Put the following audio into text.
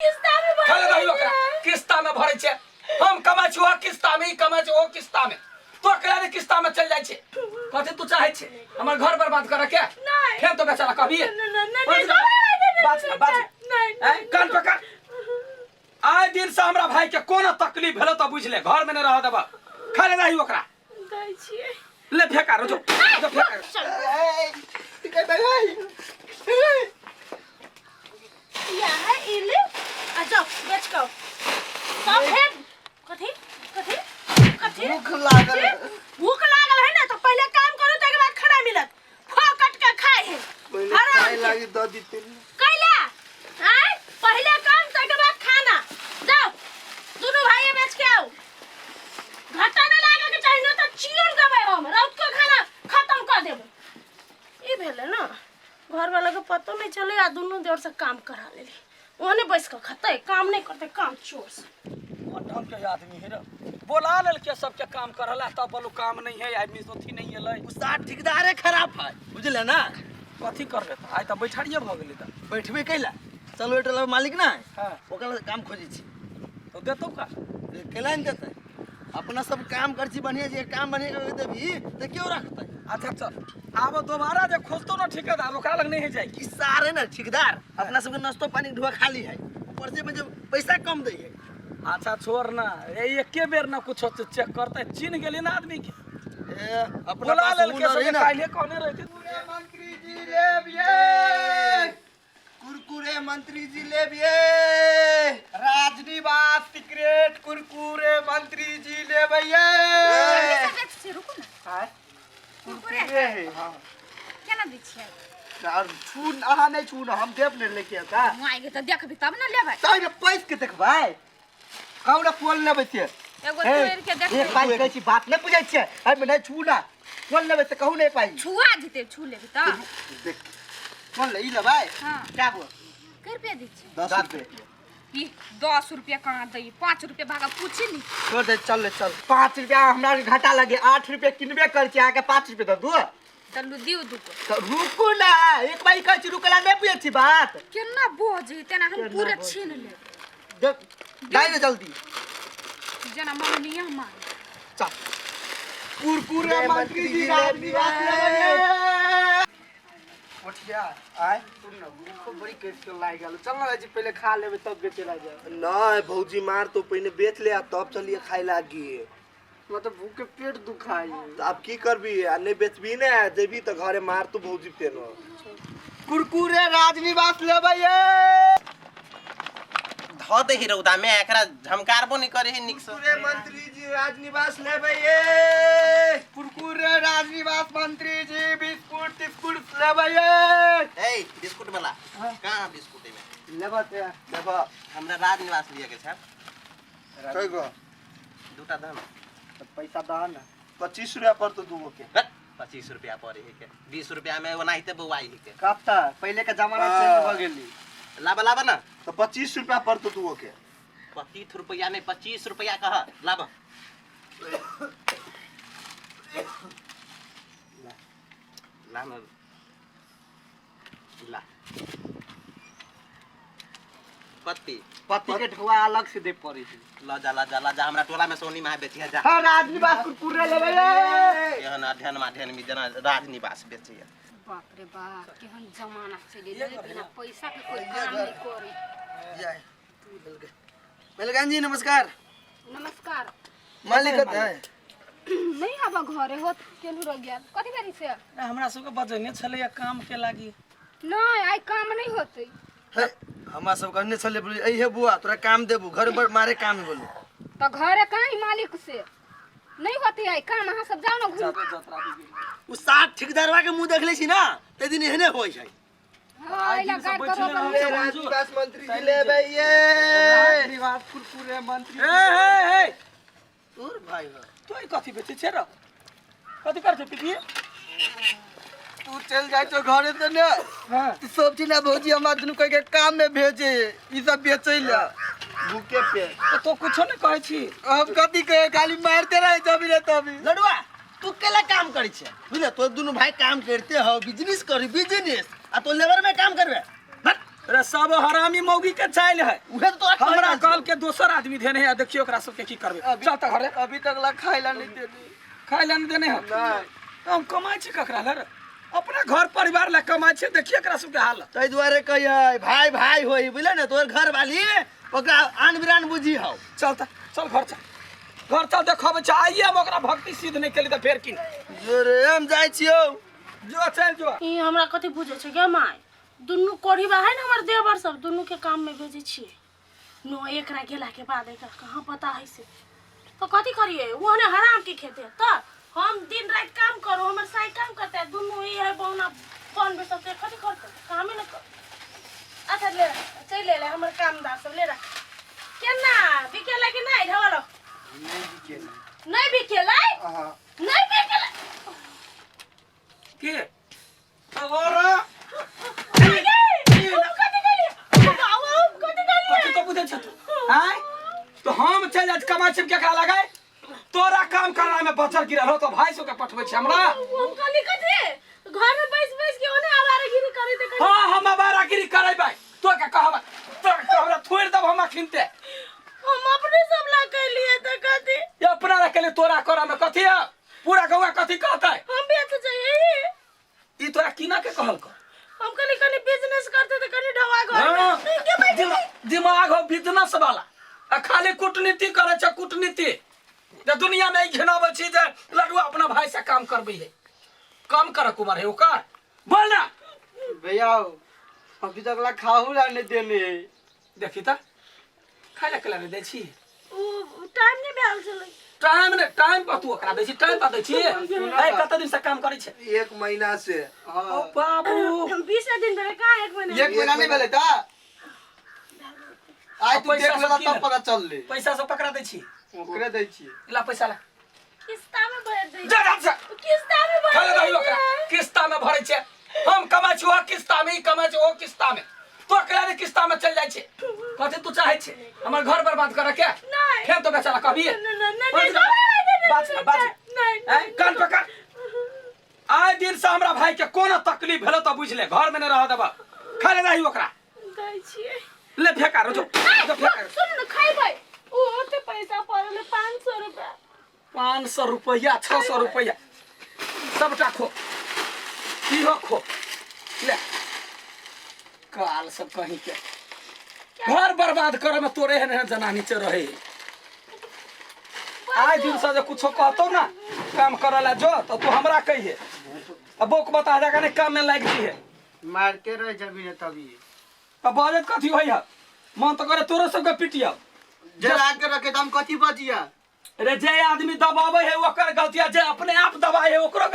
किस्ता में भरै खाले रही ओकरा किस्ता में भरै छै। हम कमाइ छी ओ किस्ता में, ई कमाइ छै ओ किस्ता में, तो अकेला ने किस्ता में चल जाइ छै। कथी तू चाहै छै हमर घर बर्बाद करे के? नहीं। फेर तो बेचारा कभी नहीं, नहीं, नहीं, नहीं, नहीं, बाज ना, बाज। नहीं, ऐं, कान पकड़। आइ दिन से हमरा भाई के कोनो तकलीफ भेलो तो बुझ ले, घर में नहीं रह देबा। खाले रही ओकरा। दै छियै। ले फेंका रो जो, जो फेंका। चल। या है इले आ जाओ बेच के आओ। सब फेर कथी कथी कथी? भूख लागल। भूख लागल है ना तो पहले काम करू ताके बाद खाना मिलत। फोकट के खाए है पहिले हराम खाए के। लागी दऽ दिते। कैला आय पहले काम ताके बाद खाना। जाओ दोनों भाई बेच के आओ। घाटा नहीं लागे के चाहिए ना तो चीर देबै हम, रात को खाना खत्म कर देबै। ई भेलै ना घर वाला के पतो नहीं चले आ दोनों देर से काम करा लेली। ओने बैस के खतै, काम नहीं करते, काम चोर से। कोन ढंग के आदमी है रे, बोला लेलके सबके काम करला तब बोलू काम नहीं है, आदमी अथी नहीं एलै। उस्ताद ठेकेदारे खराब है बुझले ना। कथी करबे त आइ त बैठारिये भऽ गेलै। त बैठबे कैला, चलो एटला मालिक ना है। हाँ। ओकरा से काम खोजै छी। तो देतौ का? केला नहीं देतै, अपना सब काम कर छी बढ़िया, जे काम बढ़िया करके देबी त क्यों रखतै? अच्छा चल, आब दोबारा जे खोजतौ ना ठेकेदार ओकरा लग नहीं है जाए। ई सारे ना ठेकेदार अपना सबके नाश्तो पानी ढुआ खाली है, ऊपर से में पैसा कम दै है। अच्छा छोड़ ना, ए एके बेर ना कुछ चेक करते, चिन्ह गेली ना आदमी के। ए अपना बोला पास लेलके हुनर है सबके ना। काल्हे कहने रहते। मंत्री जी लेबिए कुरकुरे, मंत्री जी लेबिए राजनिवास सिगरेट कुरकुरे, मंत्री जी लेबिए। रुकू ना। आय? कुरकुरे कुरकुरे है। हाँ। केना दै छियै? और छू अहाँ नहीं छू ना, हम देब ने लेके का। मुआइ के तऽ देखबी तब ने लेबै। तै ने पैस के देखबै, कहू ना कोन लेबै से। एगो हे, तोड़ि के देखबै। एक पाइ कहै छी, बात नहि बुझै छियै, एहिमे नहि छू ना, कोन लेबै से कहू ने एक पाइ। छुआ जेतै छू लेबै तऽ। देख कोन ले, ई लेबै? हाँ। कै गो? कै रुपया दै छियै? 10 रुपये। ई 10 रुपया कहाँ दै? 5 रुपया भागा पूछी नी। छोड़ दे, चल ले चल। 5 रुपया हमरा के घाटा लगे, 8 रुपया किनबे कर छी, अहाँके 5 रुपया दऽ दू। चलू दियौ दूगो। तऽ रुकू ना, एक बार कहै छी रुकला नहि बुझै छी बात। केना बजै तेना हम केना पूरा बजै? छीन लेब। देख दाइ ने जल्दी। जेना मम्मी मार। चल कुरकुरे मंत्री जी राजनिवास लेबै। मोठिया आय सुन ना, भूखो बड़ी कस के लाग गेल। चल ना जी, पहले खा लेबे तब बेचे ला जाए। नहीं भौजी मार तो पहले बेच ले आ तब चलिए खाए लागी। मतलब भूख के पेट दुखाई। तो अब की करबी, आ नहीं बेचबी ने जेबी तो घरे मार तो भौजी फेनो। कुरकुरे राजनिवास लेबै ये। धऽ दे ही रौदा में, एकरा झमकारबो नहीं करे है निक से। कुरकुरे मंत्री जी राजनिवास लेबै ये। कुरकुरे राजनिवास मंत्री जी बिस्कुट तिस्कुट लेबै ये। ए बिस्कुट वाला कहाँ बिस्कुट में लेबै ते लेबा। हमरा राजनिवास लिए के छै। कई गो? दूटा दह ना। तो पैसा दह ना। 25 रुपया पर तो दूगो के। हट, 25 रुपया पड़े है के, 20 रुपया में ओनाहिते बौआई है के। कब तक पहले के जमाना चेंज भ गेली। लाबा लाबा ना। तो 25 रुपया पर तो दूगो के। 25 रुपया नहीं, 25 रुपया कह लाबा। ला ना। ला। पत्ती। पत्ती के ढुआ अलग से दे पड़े छै। ल जा, ल जा, ल जा, हमरा टोला में सोनी माय बेचिया जा। हां राजनिवास कुरकुरे लेबै ये। एहन अध्ययन माध्ययन में जेना राजनिवास बेचैया। बाप रे बाप, केहन जमाना चलि गेलै, बिना पैसा के कोई काम नहीं करे। जय बेलगान जी नमस्कार। नमस्कार। मालिक कत है? नहीं आबा घरे होत केलू रह गया। कथी करी से? हमरा सबके बजने छलैया काम के लागी। नहीं आइ काम नहीं होतै। हे, हमरा सब कहने छलै बोली, ऐ हे बुआ तोरा काम देबू, घर पर मारे काम है बोलू। तो घरे कहीं मालिक से नहीं होते आइ काम, अहाँ सब जाओ ना घूम। उ सात ठेकेदारवा के मुंह देखले छी ना ते दिन एहने होय छै। हाँ, एला गाड़ करो अपन। राजनिवास मंत्री जी लेबै ये। राजनिवास कुरकुरे मंत्री। ए हे हे तोर भाई हो। तू ई कथी बेचै छै रे? कथी कर छै पिपी? तू चल जाय छौ घरे से ने। हां। तू सब चीज ना भौजी हमरा दुनू कह के काम में भेजे, ई सब बेचै ले। भूखे पे। तो तो कुछो नहीं कहै छी। हम कथी कहे, खाली मारते रहे जब रे तभी। लडुआ तू केला काम करै छै बुझले, तो दुनू भाई काम करते हो, बिजनेस करी बिजनेस, आ तो लेबर में काम करबे। भट। रे सब हरामी मौगी के चाइल है उहे तो तोरा कहि हमरा रहल छियौ। कहल के दोसर आदमी देने है देखियो ओकरा सबके की करबे चल त घरे अभी तक ला खाए ला नहीं देली खाय ला नहीं देने है नहीं हम कमाइ छी ककरा ला रे अपना घर परिवार ला कमाइ छी देखिए एकरा सबके हाल ताहि दुआरे कहियै भाई भाई होई बुझले ने तोहर घर वाली ओकरा आन बिरान बुझी हौ चल त चल घर चल घर चल देखब छै आइए हम ओकरा भक्ति सिद्ध नहि केली तऽ फेर की जो रे हम जाइ छियौ जो चल जो ई हमरा कथी बुझै छै गे माय दुनू कोढ़ी बा है ने हमर देवर सब दुनू के काम में भेजै छियै नो एकरा गेला के बाद एकरा कहाँ पता है से तो कथी करिए ओहने हराम के खेते तो हम दिन रात काम करो हमर साई काम करते है दुनू ई है बौना बन में सब कथी करते कामे न कर अच्छा ले चल ले ले हमर कामदार सब ले रख केना बिकेला कि नहीं ढवलो नहीं बिकेला नहीं बिकेला हाँ नहीं बिकेला के और कथी तो बुझै छ तू आँय तो हम चलि जाइ छी कमाइ छी केकरा लगाय तोरा काम करला में बचल गिरल हो तो भाई सबके पठबै छी हमरा हम कहली कथी घर में बैस बैस के ओने आवारागिरी करे ते हाँ हम आवारागिरी करेबै तो के कहब तो के हमरा थोड़ि देब हम अखिनते हम अपने सब ला कहलिए त कथी ये अपना रखे ले तोरा करऽ में कथी है पूरा गौआ कथी कहतै हम बेच जाइए ई तोरा कीना के कहल कर हम कनी कनी बिजनेस करते त कनी ढवा घर हाँ, में के बैठ दिमाग हो बिजनेस वाला आ खाली कूटनीति करे छै कूटनीति जे दुनिया में ई घिनाबै छी जे लडुआ अपना भाई से काम करबै है कम कर कुमार है ओकर बोल ना भैया अभी तक ला खाहू ला नहीं देने है देखी त खाय ला केला नहि दै छी उ टाइम नहीं भेल छलै टाइम ने टाइम पर तू ओकरा दै छी टाइम पर दै छी ए कते दिन से काम करै छै एक महीना से ओ बाबू 20 दिन भेलै कहाँ एक महीना एक महीना नहीं भेलै ता आइ तू पैसा देख सब लेला की तब भेल? पता चलले पैसा सब पकड़ा दै छी ओकरे दै छियै ला पैसा ला किस्ता में भर दै जा जा जा किस्ता में भर खाले दै दही ओकरा किस्ता में भरै छै हम कमाइ छी ओ किस्ता में ई कमाइ छै ओ किस्ता में तो अकेला ने किस्ता में चल जाइ छै कथी तू चाहै छै हमर घर बर्बाद करे के नहीं। फेर तो बेचारा कभी नहीं, नहीं, नहीं, नहीं, नहीं, बात ना बात नहीं, हैं कान पकड़ आइ दिन से हमरा भाई के कोनो तकलीफ भेलो तो बुझ ले घर में नहीं रह देबा खाले रही ओकरा दै छियै ले फेंका रो जो जो फेंका रो। सुन न खैबै ओ ओते पैसा पड़ल 500 रुपया 500 रुपया 600 रुपया सबटा खो इहो खो ले काल सब कहीं के घर बर्बाद करे में तोरे एहन एहन जनानी चे रहे आइ दिन से जे कुछो कहतो ना काम करे ला जो तो तू हमरा कहिए अब बोक बता जा कने काम में लागि जी है मारते रह जबी ने तभी अब बजत कथी होइ है मन तो करे तोरो सबके पिटिया जरा के रखे त हम कथी बजिया रे जे आदमी दबावे है ओकर गलतिया जे अपने आप दबाए है ओकरो